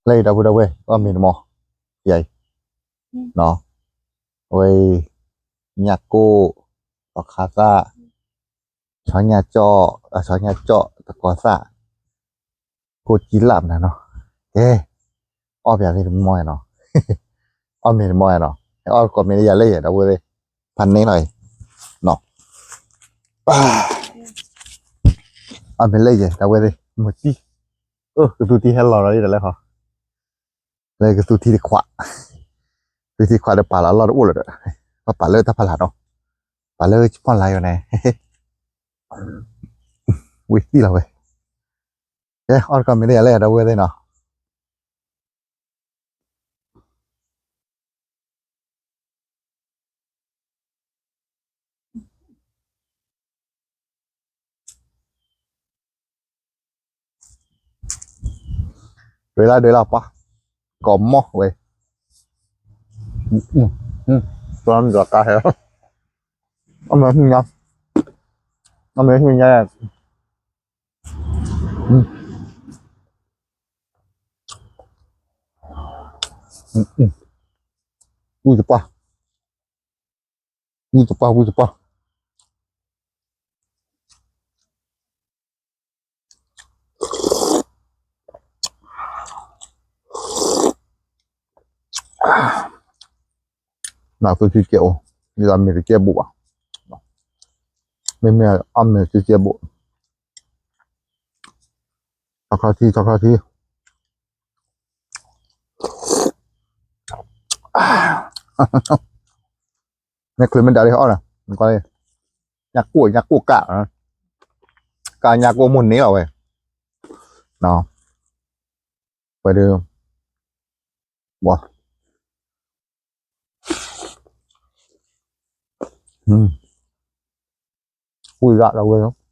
လၢယဒီပုၢ်ဒီဝဲၢ် အီၣ်မ့ၤတမီၢ်, ယၤအံၤ, အဝဲအံၤ, ညၣ်ကိၣ်, သီခါသၣ်, ဆီညၣ်ကၠီၣ်, အဆီညၣ်ကၠီၣ်, သကီသၣ်, ကိၣ်ကံလၣ်မနုၤနီၤ, ကဲ, အီၣ်ပယၤသ့ၣ်တမီၢ်နီၤ, အီၣ်မ့ၤတမီၢ်နီၤ, အီၣ်ကီၢ်မ့ၤလၢယၤလၢယဲ ဒီပုၢ်ဝဲၢ်သ့ၣ်, ဖးန့ၢ်လီၤအံၤ, အီၣ်မ့ၤလၢယဲ ဒီပုၢ်ဝဲၢ်သ့ၣ်, မုၢ်တံၢ်, အၢ ကသူထံဟဲလီၤဒီးလံတလဲၣ်ဟီ, လၢကသူထံတခွး, သူထံခွးဒီးပာ်လီၤအလီၢ်တအိၣ်လၢၤဒီး, ပပာ်လၢတၢ်ဖးလၢ်နီၤ, ပာ်လၢကဖီၣ်လါယိၤန့ၣ်, ဝံၤသံလီၤဝဲ, ကဲ အီၣ်တကီၢ်မ့ၤလၢယၤလၢယဲ ဒီပုၢ်ဝဲၢ်သ့ၣ်နီၤ. ဒွဲလၢဒွဲလၢပှၤ, ကီၢ်မီၢ်ဝဲ, ကၠီမီၢ်ကါဟဲ, အမ့ၢ်ညါ, အမ့ၢ်ညါ, ဝံၣ်တပှၢ်, ဝံၣ်တပှၢ်, ဝံၣ်တပှၢ်. နသုထံကဲအိၣ်, ယမ့ၢ်တကဲဘူးဘၣ်, မ့မ့ၢ်အမ့ၢ်တကဲဘူး, ထီခါထံ ထီခါထံ. မ့ၢ်ချ့မ့ၢ်ဒၣ်လံအီၣ်န့ၣ်, ညၣ်ကိၣ် ညၣ်ကိၣ်ကၣ်, ကၣ်ညၣ်ကိၣ်မိၢ်န့ၢ်လီၤဝဲ, ဝဲဒၣ်, ဝါ, ဝံၣ်ဒၣ်လီၤဝဲလီၤ.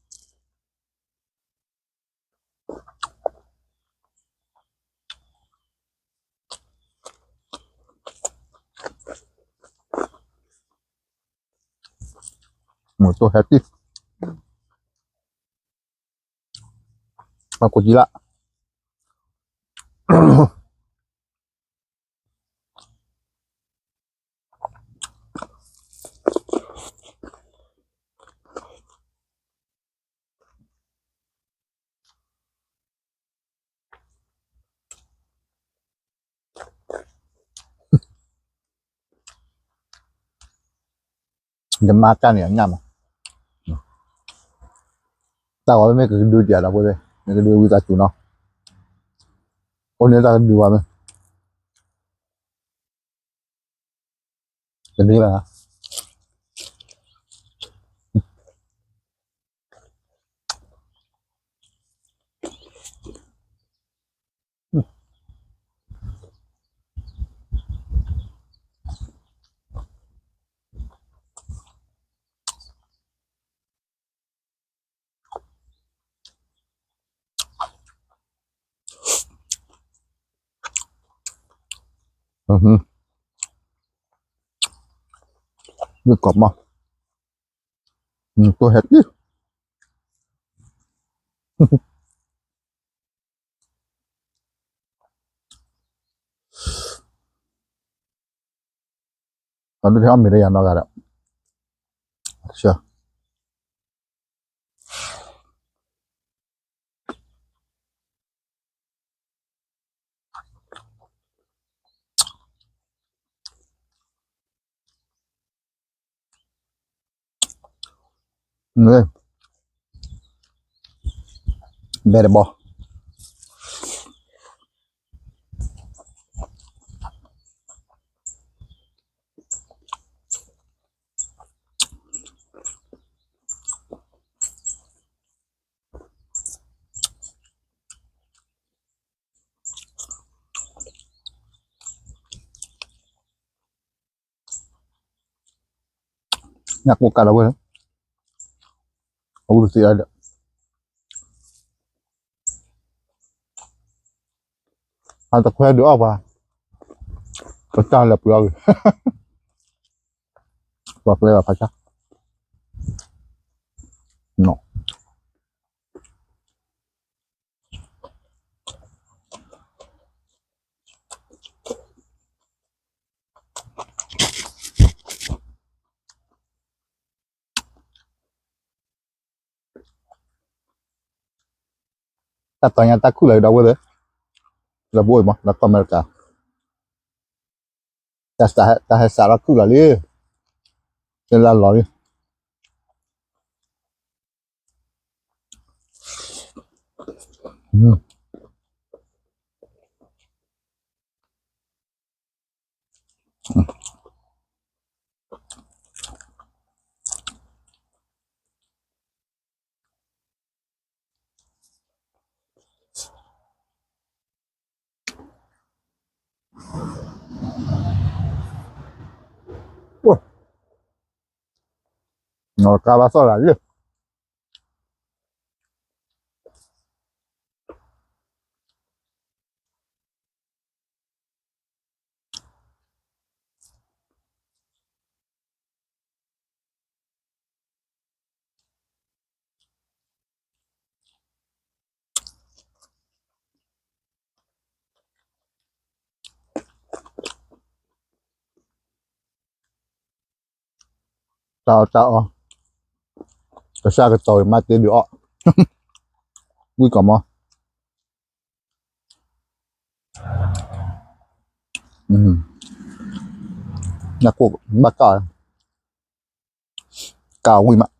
မ့ၢ်တိၢ်ဟဲတံၢ်, အကိၣ်ကံလၣ်. ယမါကၢ်န့ၣ်အညၣ်မး, တၢ်ဝဲမ့ၢ်ကကဒုတံၢ်ဒီပုၢ်ဝဲၢ်, မ့ၢ်ကဒုဝံသးစူၤနီၤ, အိၣ်န့ၣ်တၢ်ကဒုဝဲမ့ၢ် တမ့ၢ်ဘၣ်. မ့ၢ်ကီၢ်မး, တိၢ်ဟဲတံၢ်. အဒုးဟဲအီၣ်မ့ၤဒီးယၤနီတဂၤဒီး, ဘဲတဘီ. ညၣ်ကိၣ်ကၣ်လီၤဝဲ, အဝဲသ့ၣ်အဒီး အတခွဲဒုးအီၣ်ပှၤ, ပတၢ်လဲၤပှ့ၤအီၣ်ဂ့ၤ, ပှၤကျဲဘၣ်ဖးဆါ, နီၢ် တၢ်တီၤညါတၢ်ခုၣ်လီၤဒီပုၢ်ဝဲၢ်သ့ၣ်, လၢပအိၣ်မး လၢကီၢ်အမဲရကၤ, တၢ်ဟဲစးထီၣ်ခုၣ်လီၤလံ, လၢလီၤလံ. ကါဘၣ်သီၣ်လၢ်လံ. တၢ်အီၣ်တၢ်အီ, ကစၢ်ကတီၤမၤတ့ၢ်ဒုးအီၣ်, ဝံၣ်ကီးမီ, နၢ်ကိၣ်ဘၣ်ကၣ်, ကၣ်ဝံၣ်မး,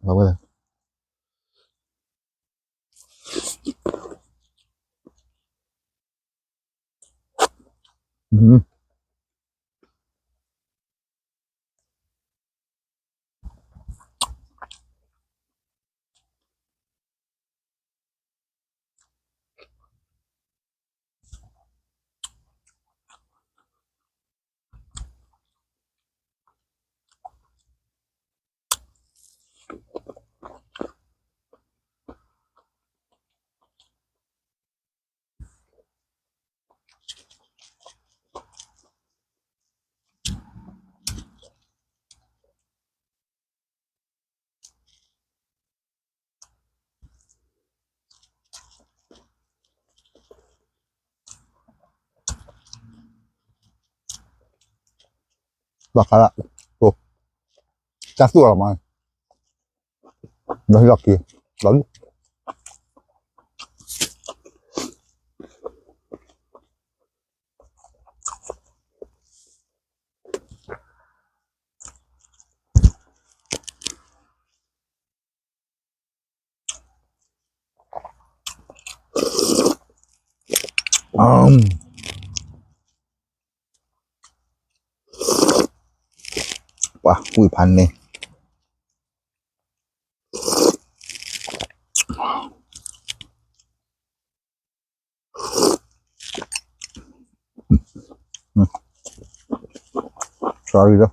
ဘၣ်ဃးလၢ, တၢ်သူၣ်အီၤလီၤမး, ဒီးဟံးလီၤက့ၤ, လီၤလံ. ပှၤကွံာ်ဖးန့ၣ် sorry လီၤ,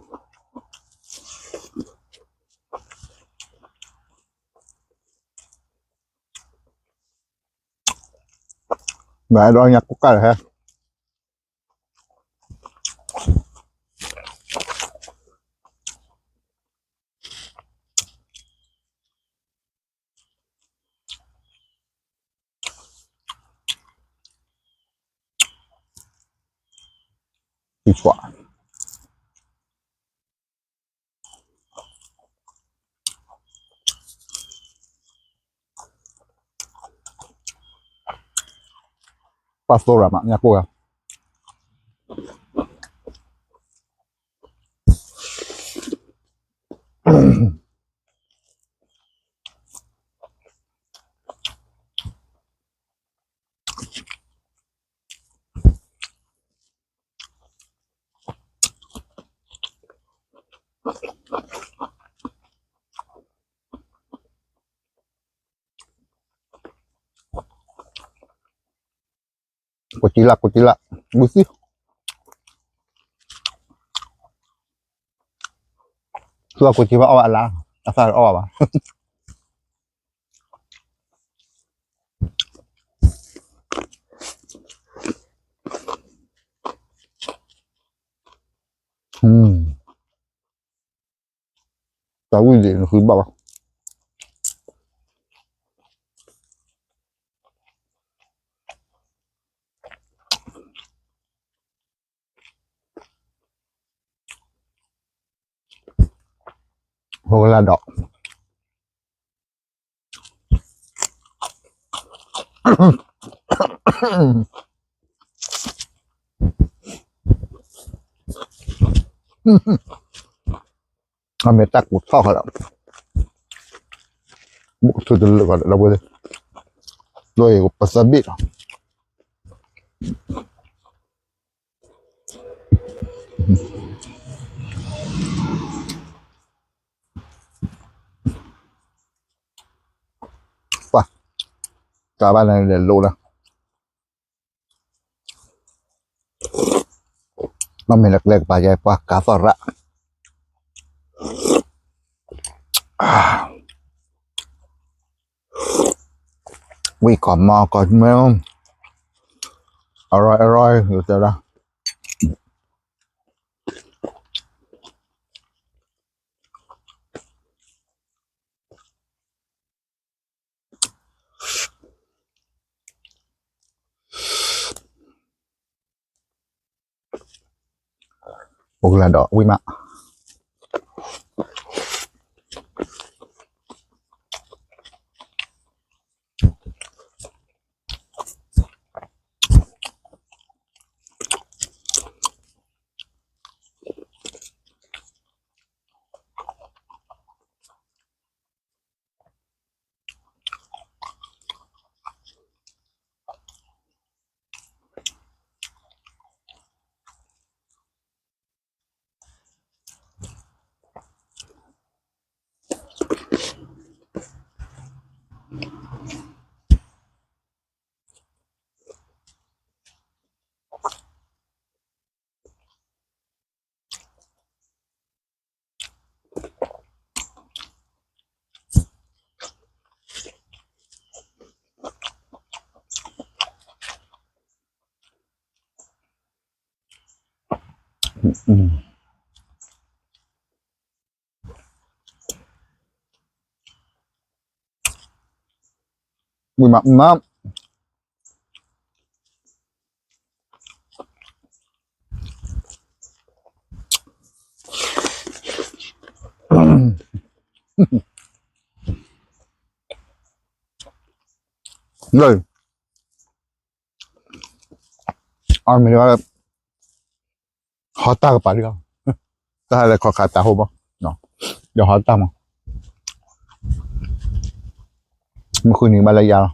မ့ၢ်အဲၣ်ဒိးညါကိၣ်ကၢ်လၢဟဲ သံကွၢ် ပှၤသိရၤမး ညၣ်ကိၣ်ဂၤ ကွၢ်ကံလၢ် ကွၢ်ကံလၢ် ဘုသံ သူအကွၢ်ကံဘၣ်အီၣ်ဘၣ်အလါ အသၣ်အီၣ်ဘၣ် တၢ်ဝံၣ်ဒံးနဃုဘၣ်ဘၣ် ဖိကလၢ်ဒီး အမ့ၢ်တၢ်ကူးထီၣ်ဃီဒီး ဘူးကထူတလၢာ်ဃီဒီး ဒီပုၢ်ဝဲၢ်သ့ၣ်, လီၤအံၤပသၢဘ့ၣ်လီၤ. ပှၤ ကဘၣ်န့ၣ်လဲၤလိၤလၢ မ့မ့ၢ်လၢကျဲကပၤယဲ ပှၤကၤသီၣ်ရၣ် ဝံၣ်ကီၢ်မီကီၢ်မဲ အရီအရီ ယတဲဒၣ် ဖိကလၢ်ဒီးဝံၣ်မး.ဝံၣ်မးမး လၢ အမ့ၢ် ဟီတၢ်ကပၤလံလီၤ, တၢ်လဲၤခီခးတၢ်ဟိဘီ, ဒီးဟီတၢ်မး, မုၢ်ဃုနံၤဘၣ်လၢယၤလီၤ,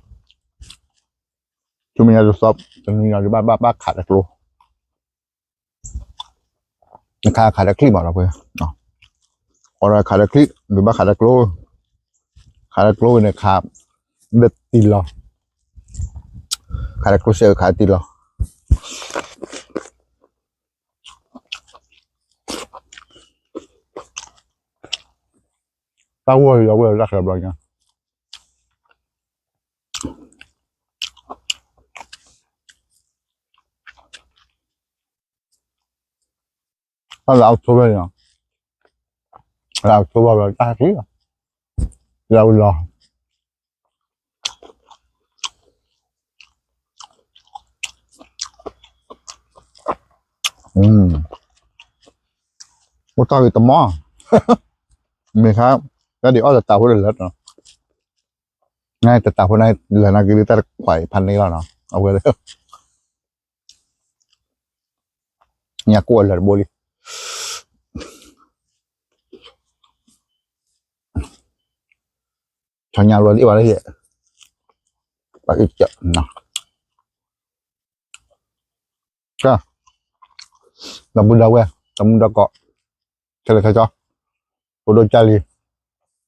ဆူမဲာ်ညါတသီ တနံၤညါဒုးဘၣ်ဘၣ်ဘၣ်ခးတၢ်ကျိ နခးခးတၢ်ချံမးလီၤပှဲၤ, ဃီဒီးခးတၢ်ချံ ဒုးဘၣ်ခးတၢ်ကျိ, ခးတၢ်ကျိဝဲန့ၣ်ခး ဒီးတံၢ်လီၤ, ခးတၢ်ကျိစဲးခးတံၢ်လီၤ. တၢ်ဂီၤလီၤဝဲတၢ်ချၢဘျီညါ လၢ October န့ၣ်, လၢ October ဘျီတၢ်ဟဲက့ၤလီၤ, လၢဝံၤလီၤ, အိၣ်တၢ်ဂ့ၤတမီၤ, မ့ၢ်ခါ, တၢ်ဒ်အီၣ်တတးဖိတလၢာ်, နတတးဖိန့ၣ်လၢာ်နာ်က့ၤလၢတၢ်တခွးအံၤဖးန့ၢ်လီၤနီၤ, အဝဲ ညါကိၣ်အလၢာ်တဘိလံ, ဆီညါလီၤဒ်ဘၣ်လၢယဲ, ပှၤအံၤကၢ, ဒီပုၢ်ဒီဝဲၢ် ဒီမုၢ်ဒီကိး, ခဲလၢာ်ခဲဆ့, ဖိဒိၣ်ကၢ်လံၤ,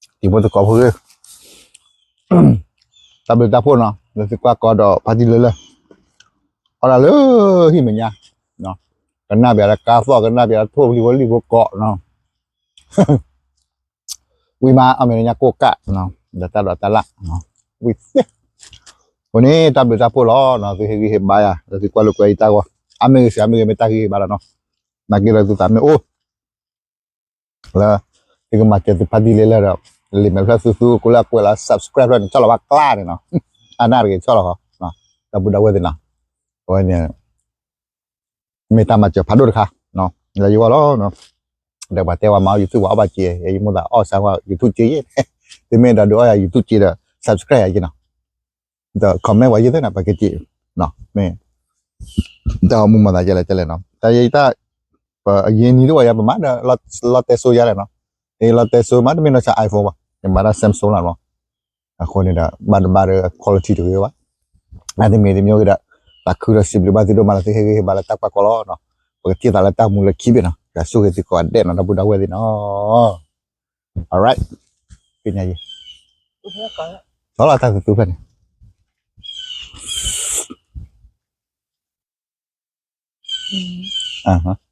တံၤဖိသကိးဖိဂ့ၤ, တၢ်ဘျုးတၢ်ဖှိၣ်နီၤ, လၢသုကွၢ်ကီဒီးဖါတံၢ်လၢလၢ, အီၣ်ဒၣ်လၢဟံၣ်မဲာ်ညါ, ကနၣ်ပျးလၢကါသီၣ် ကနၣ်ပျးလၢထိၣ်လံၣ်ဖိလံၣ်ဖိကိးနီၤ ဝံၤမး အမ့ၢ်ညါကိၣ်ကၣ်, ဒီးတၢ်ဒိးတၢ်လၣ်, ဝံၤသ့, အဃိန့ၣ် တၢ်ဘျုးတၢ်ဖှိၣ်လီၤ, သုဟ့ၣ်ဂံၢ်ဟ့ၣ်ဘါယၤ လၢသုကွၢ်လိာ်ကွဲအံၤတၢ်ဂီၢ်, အါမ့ၢ်ဂ့ၤစှၤမ့ၢ်ဂ့ၤ မ့ၢ်တၢ်ဂံၢ်ဟ့ၣ်ဘါလီၤနီၤ, နာ်က့ဒီးသုသးမ့ၢ်အိၣ် လၢ သုကမၤစၢၤသုဖါတံၢ်လၢလၢဒီး လံာ်မဲာ်ဖျၢၣ်သူသူ ကိးလၢအကွဲးလီၤ subscribe ဖျၢၣ်န့ၣ် ဆီၣ်လီၤဘၣ်ကျါန့ၣ်နီၤ, အနၢ်တဂ့ၤဆီၣ်လီၤဃီ, ဒီပုၢ်ဒီဝဲၢ်သ့ၣ်နီၤ, အဝဲန့ၣ် မ့ၢ်တၢ်မၤစၢၤဖးဒိၣ်တခါ လၢယဂီၢ်လီၤ, ဒီးပှၤတဲဝဲမၤအီၣ် YouTube ပှၤအီၣ်ဘၣ်စ့, ယမိၢ်သးအီၣ်စၢ်ဝဲ YouTube စ့ယဲ, သုမ့ၢ်ဒီးဒုးအီၣ်ယၤ YouTube စ့ဒီး subscribe ယၤက့နီၤ, ဒီး comment ဝဲယဲသ့ၣ်နီၤ ပကစ့, မ့ၢ် တၢ်မူမၤသးကဲလဲၣ်ကဲလဲၣ်နီၤ, တၢ်ယဲတၢ် ပအယဲၢ်နံၤတအိၣ်ယၤ ပမၤဒီး လီတဲစိယါလဲၣ်နီၤ, လီတဲစိမး တမ့ၢ်နီၤဆါ iPhone ဘၣ်, ယမၤတၢ် Samsung လီၤနီၤ, အဃိန့ၣ်ဒီး ဘၣ်တဘၣ်ဒီး quality တဂ့ၤဘၣ်, အတမ့ၢ်တမ့ၢ်ဂ့ၤဒီး သးခုဒီးစံးဘျုးဘၣ်သုဒိၣ်မးလၢသုဟ့ၣ်ဂံၢ်ဟ့ၣ်ဘါလၢတၢ်ကွၢ်ကီလီၤနီၤ, ပကထံၣ်သးလၢတၢ်မူလၢခံဘ့ၣ်နီၤ, ဒီးဆိၣ်ဂ့ၤသုကိးဂၤဒဲးနီၤ ဒီပုၢ်ဒီဝဲၢ်သ့ၣ်နီၤ, alright, သ့ၣ်ညါယဲ, ဆီလီၤတၢ်သူသူဖျၢၣ်န့ၣ်, အ